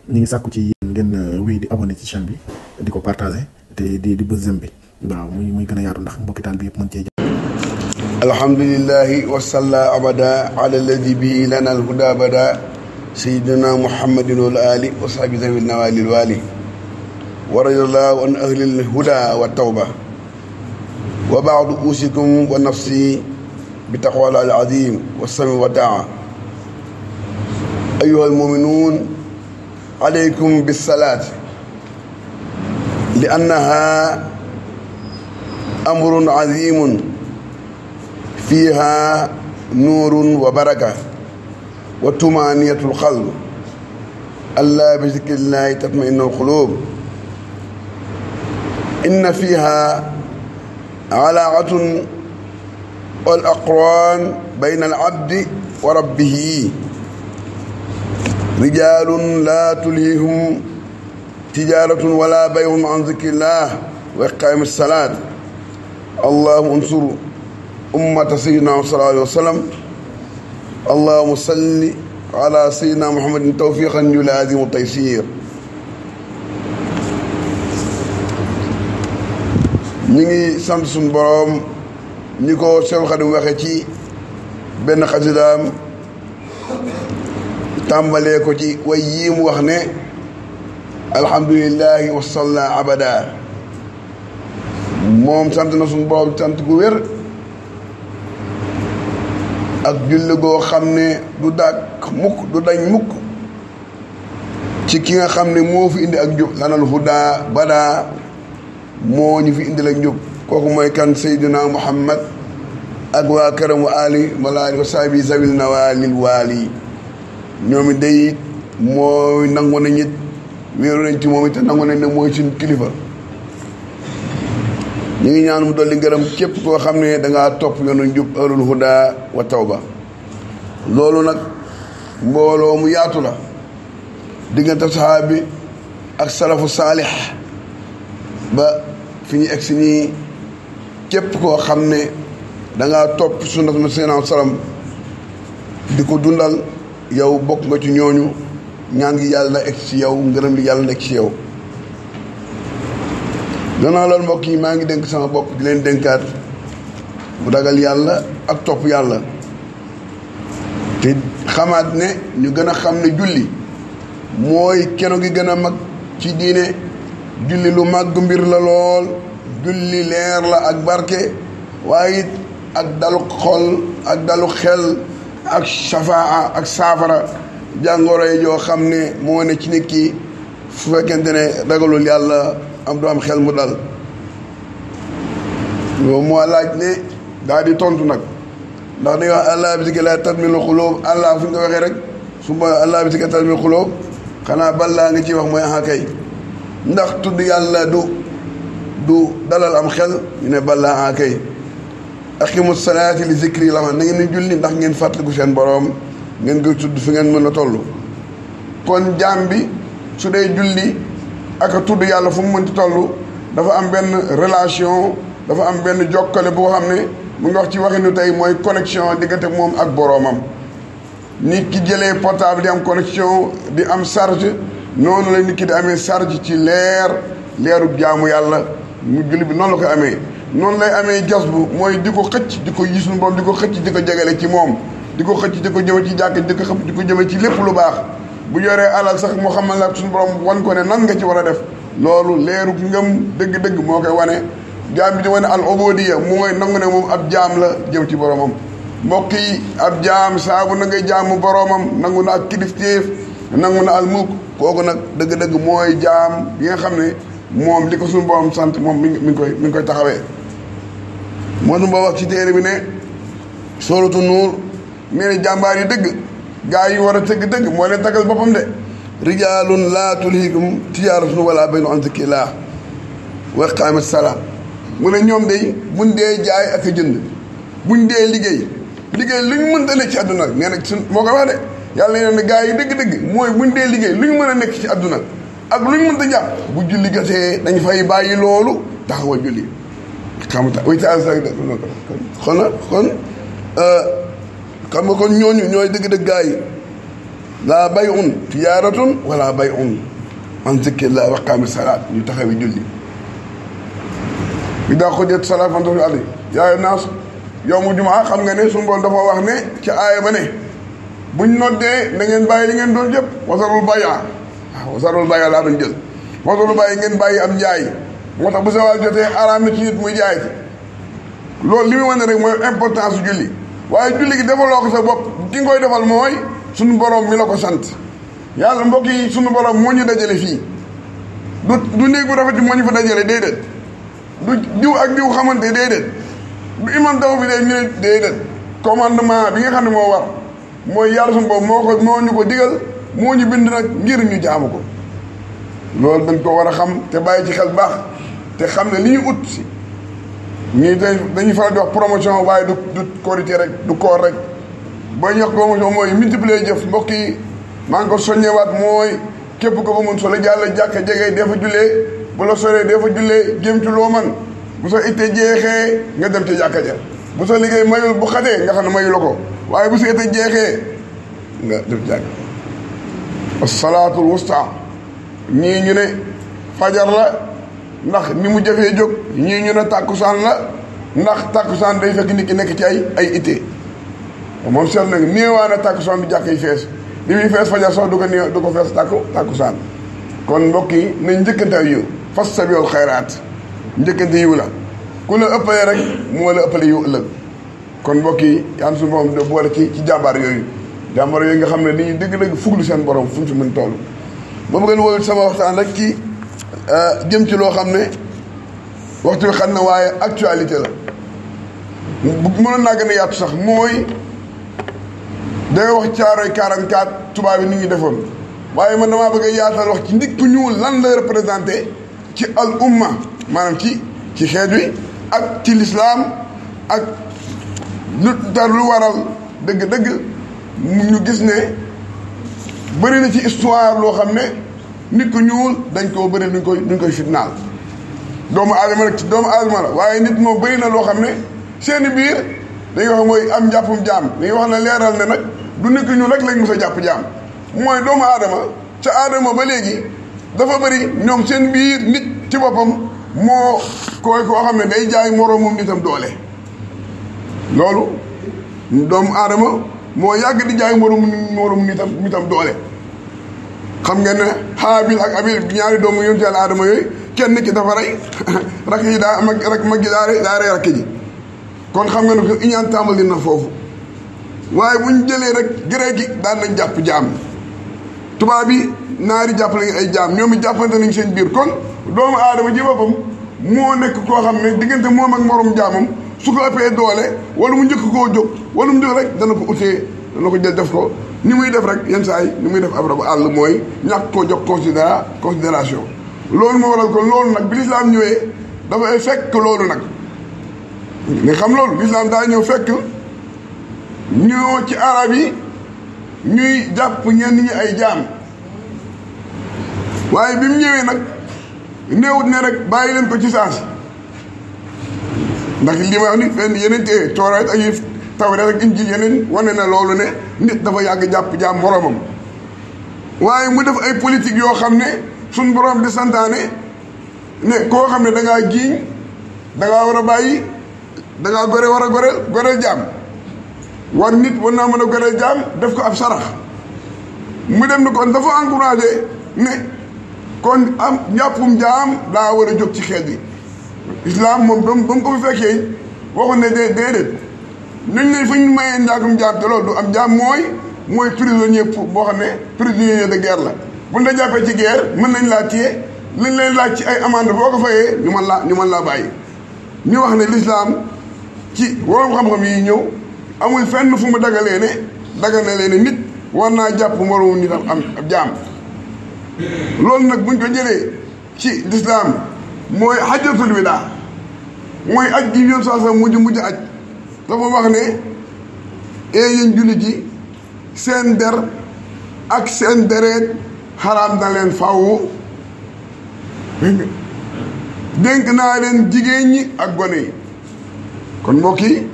ñu ngi sàkku ci yéen ngeen wéy di abonné ci chaîne bi di ko partagé te di bës j'aime bi waaw muy gën a yaatu ndax mbokki taal bi yëpp mën cee jàpp. alhamdulillahi wasalla abada ala alladi bi lana alhuda bada sayidina muhammadin wal ali wa sahbi zawil nawalil wali wa radiyallahu an ahlil huda wa tawba wa baadu usikum wa nafsi bi taqwal al azim wa sami wa taa ayuha almuminun alaykum bisalaat li annaha amrun azimun fiha nuurun wa baraka wa tumaaniyatul qalb allaa bi zikrillahi tatma'innul quluub inna fiha alaaqatun wal aqraan bayna al abdi wa rabbihi rijaalun laa tulhiihim tijaaratun wala bay'un an zikrillah wa iqaami salaat allahumma unsur ummata sayyidina sallallahu alayhi wa sallam allahumma salli ala sayyidina muhammadin tawfiqan yulaazimu taysir ñi ngi sant suñu boroom ñi ko Seex Xaadim waxe ci benn xasidaam tàmbalee ko ci way yii mu wax ne alhamdulillahi wasalla abada moom sant na suñu boroom sant gu wér ak julli goo xam ne du dàkk mukk du dañ mukk ci ki nga xam ne moo fi indi ak njub lanal huda bada moo ñu fi indi ak njub kooku mooy kan Seydina Muhammad ak waa këram wa ali malaali wa saabi zawil nawalil waali ñoom it day mooy nangu nañ it wéeru nañ ci moom it te nangu nañ ne mooy suñ kilifa ñu ngi ñaan mu dolli ngërëm képp koo xam ne dangaa topp yoonu njub ahlul huda wa tawba loolu nag mbooloo mu yaatu la diggante sahaabi ak salafu saalix ba fi ñu egsi nii képp koo xam ne dangaa topp sunnat na seenaa salaam di ko dundal yow bokk nga ci ñooñu ñaan gi yàlla egg ci yow ngërëm li yàlla nekk ci yow gannaaw loolu mbokk yi maa ngi dénk sama bopp di leen dénkaat bu ragal yàlla ak topp yàlla te xamaat ne ñu gën a xam ne julli mooy keno gi gën a mag ci diine julli lu màgg mbir la lool julli leer la ak barke waaye it ak dalu xol ak dalu xel ak shafaa ak saafara jàngoro yi yoo xam ne moo ne ci nit ki fu fekkente ne ragalul yàlla am du am xel mu dal loolu moo laaj ne daal di tontu nag ndax dañuy wax allah bi zikrillahi tatma'innul quluub allah fu ñu ko waxee rek su ma allah bi zikrillahi tatma'innul quluub xanaa balaa nga ciy wax mooy aha kay ndax tudd yàlla du dalal am xel ñu ne balaa aha kay aqimu salaati li zikri la na ngeen di julli ndax ngeen fàttaliku seen boroom ngeen koy tudd fi ngeen mën a toll kon jaam bi su dee julli ak a tudd yàlla fu mu mënti toll dafa am benn relation dafa am benn jokkale boo xam ne mu ngi wax ci waxinu tey mooy connexion diggante moom ak boroomam nit ki jëlee portable di am connexion di am charge noonu la nit ki di amee charge ci leeru jaamu yàlla mu julli bi noonu la ko amee noonu lay amee jas bu mooy di ko xëcc di ko gis suñu borom di ko xëcc di ko jegale ci moom di ko xëcc di ko jëme ci jàkk di ko xëpp di ko jëme ci lépp lu baax bu yoree alal sax moo xamal la suñu borom wan ko ne nan nga ci war a def loolu leeru ngëm dëgg-dëgg moo koy wane jaam bi di wane al ubudiyya mu mooy nangu ne moom ab jaam la jëm ci boromam mbokk yi ab jaam saabu na ngay jaamu boromam nangu na ak kilifteef nangu na al mulk kooku nag dëgg-dëgg mooy jaam bi nga xam ne moom li ko suñu borom sant moom mi ngi koy taxawee moo tax boo wax ci téere bi ne sooratu nuur nee na jàmbaar yi dëgg gaa yi war a tëgg dëgg moo leen tagal boppam de rijaalun laa tulhiikum tijaaratun wala bay'un an zikrillah wa iqaamis salaat mu ne ñoom day buñ dee jaay ak a jënd buñ dee liggéey lu ñu mën a nekk ci àdduna nee na suñ moo ko wax de yàlla nee na gaa yi dëgg-dëgg mooy buñ dee liggéey lu ñu mën a nekk ci àdduna ak lu ñu mën a jàpp bu julli gatee dañ fay bàyyi loolu taxawa julli xamata wayta sa kon xam nga kon ñooñu ñooy dëgg-dëgg gaa yi laa bay'un tijaaratun wala bay'un an zikrillah wa iqaami salaat ñu taxawi julli bi daa xujjat salaat fantasuu ardi yaa ayyuhan naas yawmu jumaa xam nga ne suñu Boroom dafa wax ne ci aaya ba ne buñ noddee na ngeen bàyyi li ngeen doon yëpp wasarul bay'a waaw wasarul bay'a laa doon jël wasarul bay'a ngeen bàyyi am njaay moo tax bu sawaal jotee araam na ci nit muy jaay ci loolu li muy wane rek mooy importance su julli waaye julli gi defaloo ko sa bopp ki nga koy defal mooy suñu Boroom mi la ko sant yàlla mbokk yi suñu Boroom moo ñu dajale fii du néeg bu rafet bi moo ñu fa dajale déedéet du diw ak diw xamante déedéet du imam daw bi dee ñu ne déedéet commandement bi nga xam ne moo war mooy yàlla suñu boobu moo ñu ko digal moo ñu bind nag ngir ñu jaamu ko loolu dañ ko war a xam te bàyyi ci xel baax te xam ne li ñu ut si ñii tey dañuy faral di wax promotion waaye du korité rek du koor rek booy ñu wax promotion mooy multiplier jëf mbokk yi maa ngi ko soññewaat mooy képp ko ba mun solo jàll jàkka jege dee fa jullee bu la soree dee fa jullee jéem ci loo man bu sa itte jeexee nga dem ci jàkka ja bu sa liggéey mayul bu xatee nga xam ne mayu la ko waaye bu sa itte jeexee nga dem ci jàkka as-salaatul wusta ñii ñu ne fajar la ndax ni mu jafee jóg ñii ñu ne tàkkusaan la ndax tàkkusaan day fekk nit ki nekk ci ay itte moom seet nag néewaana tàkkusaan bi jàkk yi fees li muy fees fajar sax du ko fees tàkkusaan kon mbokk yi nañ njëkkante ay yiw fas sabiul xayraat njëkkante yiw la ku la ëppale rek moo la ëppale yiw ëllëg kon mbokk yi yaan suñu borom de boole ci jàmbaar yooyu nga xam ne dañuy dëgg-dëgg fuglu seen borom fu ñu fi mën toll ba bëgg wóolu sama waxtaan rek ci jëm ci loo xam ne waxtu bi xam na waaye actualité la mënoon naa gën a yaatu sax mooy day wax caaroy 44 tubaab yi ni ñu defoon waaye man damaa bëgg a yaatal wax ci nit ku ñuul lan la représenté ci al umma maanaam ci xeet wi ak ci lislaam ak lu waral dëgg-dëgg ñu gis ne bëri na ci histoire loo xam ne nit ku ñuul dañ koo bëri duñ koy fitnaal doomu aadama rek ci doomu aadama la waaye nit moom bëri na loo xam ne seeni biir dañuy wax mooy am njàppum jaam dañuy wax ne leeral ne nag du nit ku ñuul rek lañ mos a jàpp jaam mooy doomu aadama ca aadama ba léegi dafa bëri ñoom seen biir nit ci boppam moo koo xam ne day jaay moroomum nitam doole loolu doomu aadama moo yàgg di jaay moroomum nitam doole xam ngeen ne Haabil ak Abil ñaari doomu yonent Yàlla aadama yooyu kenn ki dafa rey rakk yi daa mag gi daa rey rakk ji kon xam nga ne ko iñaan tàmbali na foofu waaye bu ñu jëlee rek grec gi daan nañ jàpp jaam tubaab yi naari jàpp lañu ay jaam ñoom it jàppante nañ seen biir kon doomu aadama ji boppam moo nekk koo xam ne diggante moom ak morom jaamam su ko ëppee doole wala mu njëkk koo jóg wala mu jóg rek dana ko utee dana ko jël def ko ni muy def rek yenn saa yi ni muy def ab rabu àll mooy ñàkk koo jox considération loolu moo waral kon loolu nag bi lislaam ñëwee dafay fekk loolu nag nga xam loolu lislaam daa ñëw fekk ñoo ci arab yi ñuy jàpp ñenn ñi ay jaam waaye bi mu ñëwee nag néewut ne rek bàyyi leen ko ci saasi ndax li ma wax ni fenn yeneen téere Tawreet ak yi Tawreet ak Injiil yeneen wane na loolu ne nit dafa yàgg jàpp jaam moromam waaye mu def ay politique yoo xam ne suñ borom di santaane ne koo xam ne da ngaa giiñ da ngaa war a bàyyi da ngaa gore war a goreel jaam war nit war naa mën a goreel jaam def ko ab sarax mu dem ne kon dafa encouragé ne kon am njàppum jaam daa war a jóg ci xeet yi islam moom ba mu ko fi fekkee waxoon ne déedéet nañ ne fu ñu mayee njàppum jaam te loolu du am jaam mooy prisonnier boo xam ne prisonnier de guerre la buñ la jàppee ci guerre mën nañ laa téye lañ leen laaj ci ay amende boo ko fayee ñu mën laa bàyyi ñu wax ne l'islam ci waroom xam-xam yi ñëw amul fenn fu mu dagalee ne nit war naa jàpp moromu nit am ab jaam loolu nag buñ ko jëlee ci l'islam mooy hajjatul widaa mooy aj gi yoon saa sa mujj aj dafa wax ne yéen jullit yi seen der ak seen deret xaraam na leen faaw dénk naa leen jigéen ñi ak gone yi kon mbokk yi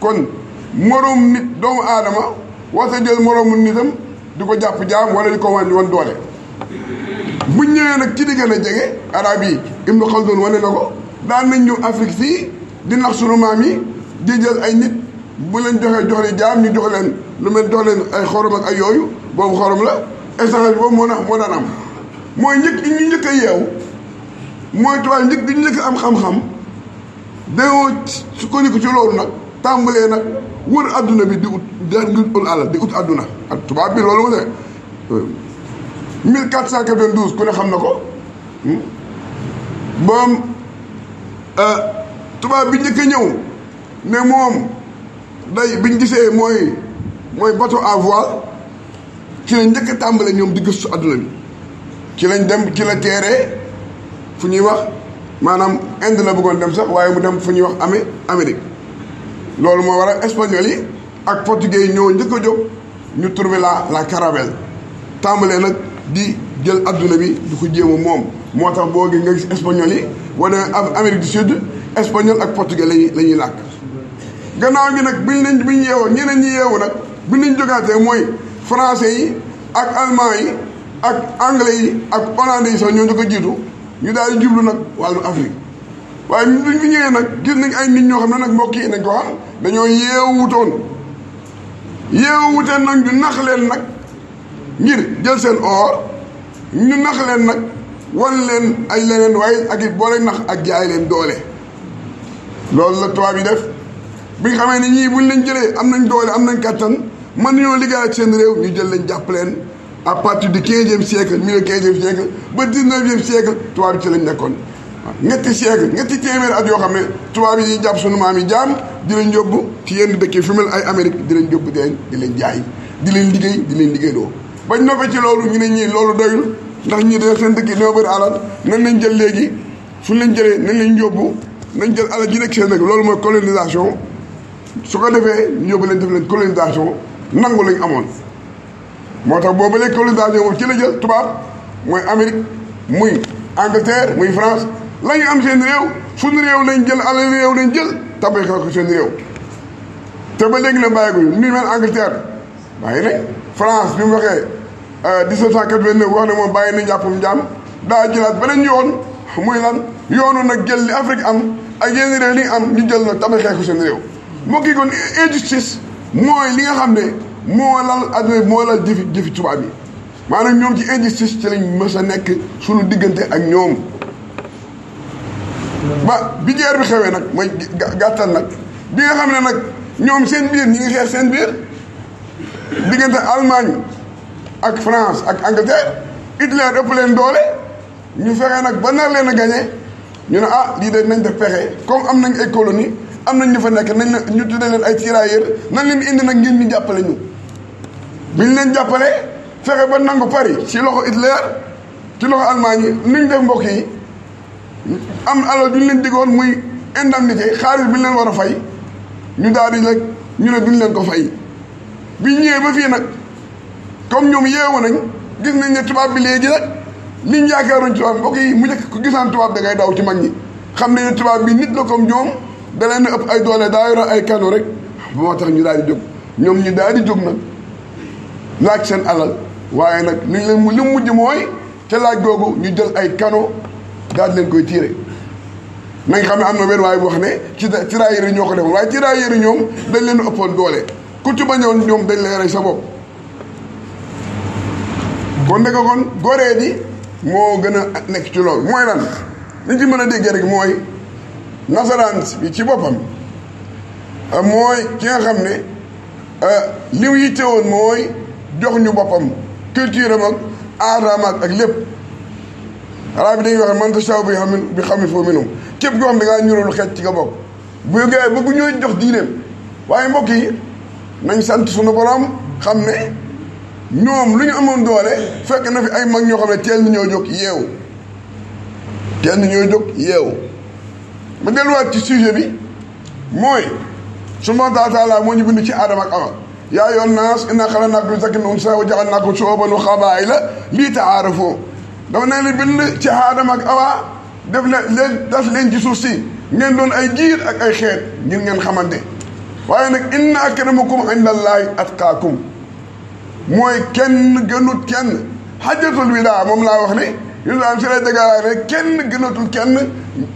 kon moroom nit doomu aadama warta jël moroomu nitam di ko jàpp jaam wala di ko wan doole. bu ñëwee nag ci di gën a jege arab yi Ibn Khaldun wane na ko daan nañ ñëw Afrique fii di nax sunu maam yi di jël ay nit bu leen joxee jox leen jaam ñu jox leen lu mel jox leen ay xorom ak ay yooyu boobu xorom la échange boobu moo daan am mooy ñu njëkk a yeewu mooy tubaab njëkk ñu njëkk am xam-xam dañoo sukkandiku ci loolu nag tàmbalee nag wër adduna bi di ut ngir alal di ut adduna ak tubaab bi loolu mu ne 1492 ku ne xam na ko moom tubaab bi njëkk a ñëw ne moom day biñ gisee mooy bateau à voile ci lañ njëkk a tàmbale ñoom di gëstu adduna bi ci lañ dem ci la teeree fu ñuy wax maanaam Inde la bëggoon dem sax waaye mu dem fu ñuy wax Amérique loolu moo waral espagnol yi ak portugais yi ñoo njëkk a jóg ñu trouvé la caravelle tàmbalee nag di jël adduna bi di ko jéem a moom moo tax boo gis nga gis espagnol yi wane Amérique du Sud espagnol ak portugais la ñuy làkk gannaaw gi nag biñ yeewoo ñeneen ñi yeewu nag bi ñu jógaatee mooy français yi ak allemand yi ak anglais yi ak hollandais yi sax ñoo njëkk a jiitu ñu daal di jublu nag wàllu Afrique waaye duñ fi ñëwee nag gis nañ ay nit ñoo xam ne nag mbokk yi nañ ko xam dañoo yeewutoon nag ñu nax leen nag ngir jël seen or ñu nax leen nag wan leen ay leneen waaye ak it boole nax ak jaay leen doole loolu la tubaab yi def bi nga xamee ne ñii buñ leen jëlee am nañ doole am nañ kattan mën nañoo liggéey ak seen réew ñu jël leen jàpp leen à partir du 15e siècle milieu 15e siècle ba 19e siècle tubaab yi ci lañ nekkoon ñetti siècle ñetti téeméeri at yoo xam ne tubaab yi di jàpp sunu maam yi jaam di leen yóbbu ci yenn dëkk yi fi mel ay Amérique di leen yóbbu di leen jaay di leen liggéeyloo bañ noppee ci loolu ñu ne ñii loolu doyul ndax ñii dañoo seen dëkk yi ñoo bëri alal nañ leen jël léegi suñ leen jëlee nañ leen yóbbu nañ jël alal ji nekk seen dëkk loolu mooy colonisation su ko defee ñu yóbbu leen def leen colonisation nangu lañ amoon moo tax boobu léegi colonisation moom ci la jël tubaab mooy Amérique muy Angleterre muy France la ñu am seen réew suñu réew lañ jël alal réew lañ jël tabee ko seen réew te ba léegi la bàyyiguñu ni mel Angleterre bàyyi nañ France bi mu waxee 1789 wax ne moom bàyyi nañ jàppam jaam daa jëlaat beneen yoon muy lan yoonu nag jël li Afrique am ak yenn réew li am ñu jël nag tabee ko seen réew moo kii kon injustice mooy li nga xam ne moo lal adduna moo lal jëfi tubaab yi maanaam ñoom ci injustice ci lañ mës a nekk suñu diggante ak ñoom ba bi guerre bi xewee nag mooy gàttal nag bi nga xam ne nag ñoom seen biir ñi ngi xeex seen biir diggante Allemagne ak France ak Angleterre Hitler ëpp leen doole ñu fexe nag ba nar leen a gagné ñu ne lii de nañ def pexe comme am nañ ay colonie am nañ ñu fa nekk nañ ñu tuddee leen ay tirailleurs nañ leen indi nag ngir ñu jàppale ñu biñ leen jàppale fexe ba nangu Paris ci loxo Hitler ci loxo Allemagne yi nuñ def mbokk yi am alal bi ñu leen diggoon muy indemnité xaalis bi ñu leen war a fay ñu daal di nag ñu ne duñ leen ko fay bi ñëwee ba fii nag comme ñoom yeewu nañ gis nañ ne tubaab bi léegi nag liñ yaakaaroon tubaab mbokk yi mu njëkk ko gisaan tubaab da ngay daw ci mag ñi xam ne tubaab bi nit la comme ñoom da leen ëpp ay doole daa yor ay kano rek moo tax ñu daal di jóg ñoom ñu daal di jóg nag laaj seen alal waaye nag li mu mujj mooy ca laaj googu ñu jël ay kano daal di leen koy tiire nañ xam ne am na benn waaye boo xam ne ci tirailleurs yi ñoo ko defoon waaye tirailleurs yi ñoom dañ leen ëppoon doole ku ci bañoon ñoom dañ lay rey sa bopp kon ndeke kon goree di moo gën a nekk ci loolu mooy lan liñ ci mën a déggee rek mooy nasaraan bi ci boppam mooy ki nga xam ne li mu yittewoon mooy jox ñu boppam culture am ak aadaam ak lépp arab bi dañuy wax man tashaw bi xam foo minum képp koo xam da ngaa ñuróolu xeet ci nga bokk bu gars bëgg ñooy jox diineem waaye mbokk yi nañ sant sunu borom xam ne ñoom lu ñu amoon doole fekk na fi ay mag ñoo xam ne teel na ñoo jóg yeewu ma delluwaat ci sujet bi mooy subhaanahu wa taala moo ñu bind ci aadama ak awa yaa ayyuhan naas innaa xalaqnaakum min zakarin wa unsaa wa ja'alnaakum shu'uuban wa qabaa'ila li ta'aarafu dama ne leen bind ci aadama ak awa def leen ci suuf si ngeen doon ay giir ak ay xeet ngir ngeen xamante waaye nag inna akramakum indallaahi atqaakum mooy kenn gënut kenn xajatul widaa moom laa wax ne islam si lay dëggaalaay ne kenn gënatul kenn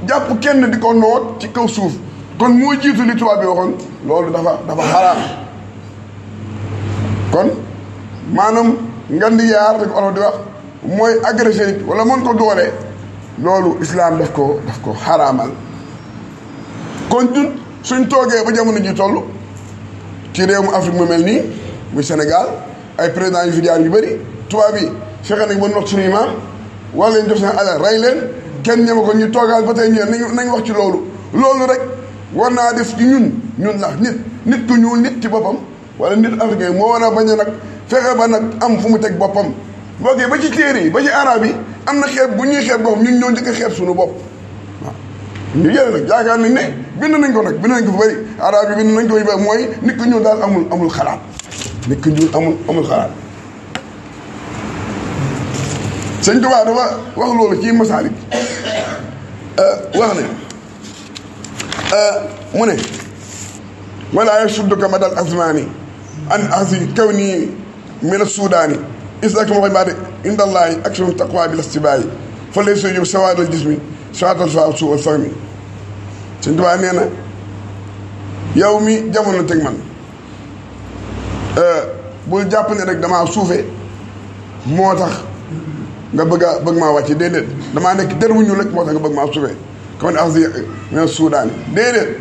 jàpp kenn di ko noot ci kaw suuf kon moo jiitu li tubaab bi waxoon loolu dafa xaraam kon maanaam ngandi yaar da ko olof di wax mooy agressé nit wala mën ko doole loolu islam daf ko xaraamal kon ñun suñ toogee ba jamono ji toll ci réew mu Afrique mu mel nii muy Sénégal ay président yu fi jaar yu bëri tubaab yi fexe nañ ba noot suñuy maam wala leen jox seen alal rey leen kenn ñeme ko ñu toogaal ba tey ñëwee nañ wax ci loolu rek war naa def ci ñun la nit ku ñuul nit ci boppam wala nit africain moo war a bañ a nag fexe ba nag am fu mu teg boppam boogee ba ci téere yi ba ci arab yi am na xeeb bu ñuy xeeb boppam ñun ñoo njëkk a xeeb suñu bopp waaw ñu jële nag yaakaar nañ ne bind nañ ko fu bëri arab yi bind nañ ko ba mooy nit ku ñuul daal amul xalaat nit ku ñuul amul xalaat sëñ Tuubaa dafa wax loolu ci Masaalik wax ne mu ne wala yasudduka madal azmani an ahzi kawni min as-sudaani isakma ibaadi inda allahi aksum taqwa bil istibaayi fa lay sojub sawaadal jismi saatal fa su wal fahmi sëñ Tuubaa nee na yow mi jamono teg man bul jàpp ne rek damaa suufe moo tax nga bëgg maa wàcc déedéet damaa nekk der wu ñu rek moo tax nga bëgg maa suufe kon ahzi min as-sudaani déedéet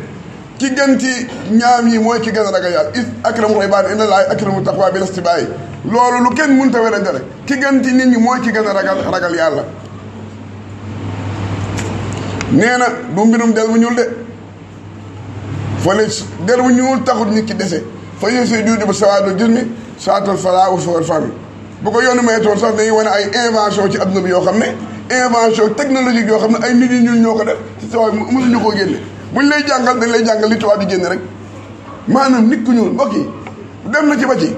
ki gën ci ñaam yi mooy ki gën a ragal yàlla is akramu ibaadi inda llaahi akramu taqwa bil istibaayi loolu lu kenn mënut a werante rek ki gën ci nit ñi mooy ki gën a ragal yàlla nee na du mbirum del bu ñuul de fole del bu ñuul taxut nit ki dese fa yéese juuju ba sawaadu jismi saatal fala wa fawal fami bu ko yoonu mayetoon sax dañuy wane ay invention ci adduna bi yoo xam ne invention technologique yoo xam ne ay nit ñi ñoo ko def ci tubaab mësuñu koo génne buñ lay jàngal dañ lay jàngal li tubaab di génne rek maanaam nit ku ñuul mbokk yi dem na ci ba ci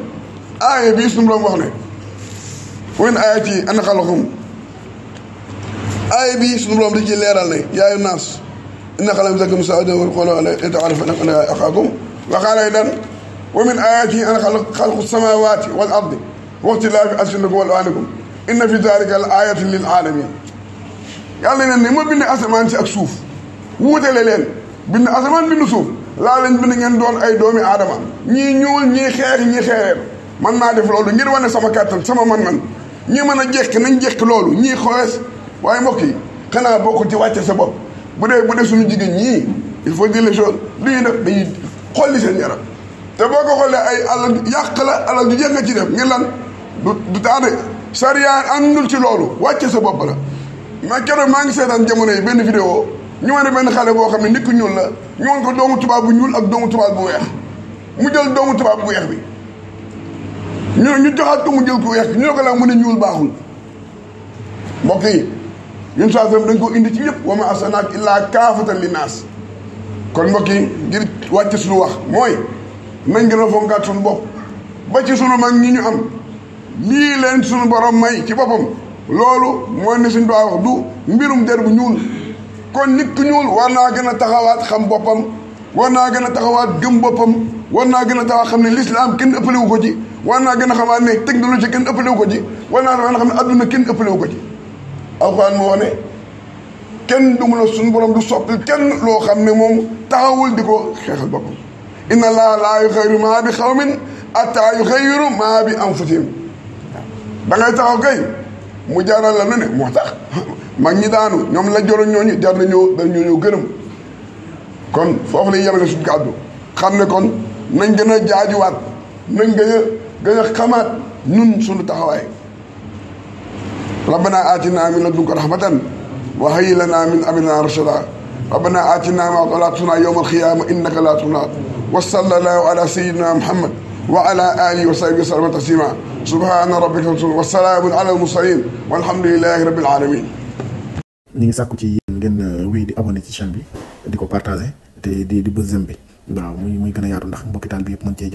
aaya bii suñu borom wax ne wen aaya ci ana xalaxum aaya bii suñu borom di ci leeral ne yaayu naas inna xalam zakum saada wal qolo ala ta'aruf ana axaakum wa qaala dan wa min ayati ana xalqu samawati wal ardi wa ixtilaafi alsinatikum wa alwaanikum inna fi dalika la ayatin lil alamin yàlla ne ma bind asamaan si ak suuf wuutale leen bind asamaan bind suuf laa leen bind ngeen doon ay doomi aadama ñii ñuul ñii xeer ñii xeereer man naa def loolu ngir wane sama kàttan sama man-man ñi mën a jekk nañ jekk loolu ñii xooles waaye mbokk yi xanaa bokkul ci wàcce sa bopp bu dee suñu jigéen ñii il faut dire les choses li ñuy def dañuy xolli seen yaram te boo ko xoolee ay alal yàq la alal du jël nga ci def ngir lan du taade sariya àndul ci loolu wàcce sa bopp la ma keroog maa ngi seetaan jamono yi benn vidéo ñu wane benn xale boo xam ne nit ku ñuul la ñu wan ko doomu tubaab bu ñuul ak doomu tubaab bu weex mu jël doomu tubaab bu weex bi ñu joxaat ko mu jël ko weex bi ñu ne ko la mu ne ñuul baaxul mbokk yi ñun saa dañ ko indi ci ñëpp wa ma arsalnaaka illaa kaafatan linnaas kon mbokk yi ngir wàcc suñu wax mooy nañ gën a fonkaat suñu bopp ba ci suñu mag ñi ñu am lii leen suñu borom may ci boppam loolu mooy ne suñu doon wax du mbirum der bu ñuul kon nit ku ñuul war naa gën a taxawaat xam boppam war naa gën a taxawaat gëm boppam war naa gën a taxawaat xam ne l'islam kenn ëppalewu ko ci war naa gën a xamaat ne technologie kenn ëppalewu ko ci war naa xam ne adduna kenn ëppalewu ko ci alxuraan moo wax ne kenn du mun a suñu borom du soppil kenn loo xam ne moom taxawul di ko xeexal boppam inna allaha laa yuxayyiru maa bi xawmin hattaa yuxayyiru maa bi anfusihim da ngay taxaw kay mu jaaral la lu ne moo tax mag ñi daanu ñoom la joroon ñooñu jar na ñoo gërëm kon foofu lay yemale suñu kàddu xam ne kon nañ gën a jaajuwaat nañ gën a xamaat ñun suñu taxawaay rabbana atina min ladunka rahmatan wa hayyi lana min amrina rashada rabbana atina ma wa'adtana yawma al-qiyamah innaka la tukhlifu wa sallallahu ala sayyidina muhammad wa ala alihi wa sahbihi wa sallama taslima subhana rabbika wa salamun ala al-mursalin walhamdulillahi rabbil alamin. ñu ngi sàkku ci yéen ngeen wéy di abonné ci chaîne bi di ko partagé te di bës j'aime bi waaw muy gën a yaatu ndax mbokki taal bi yëpp mën cee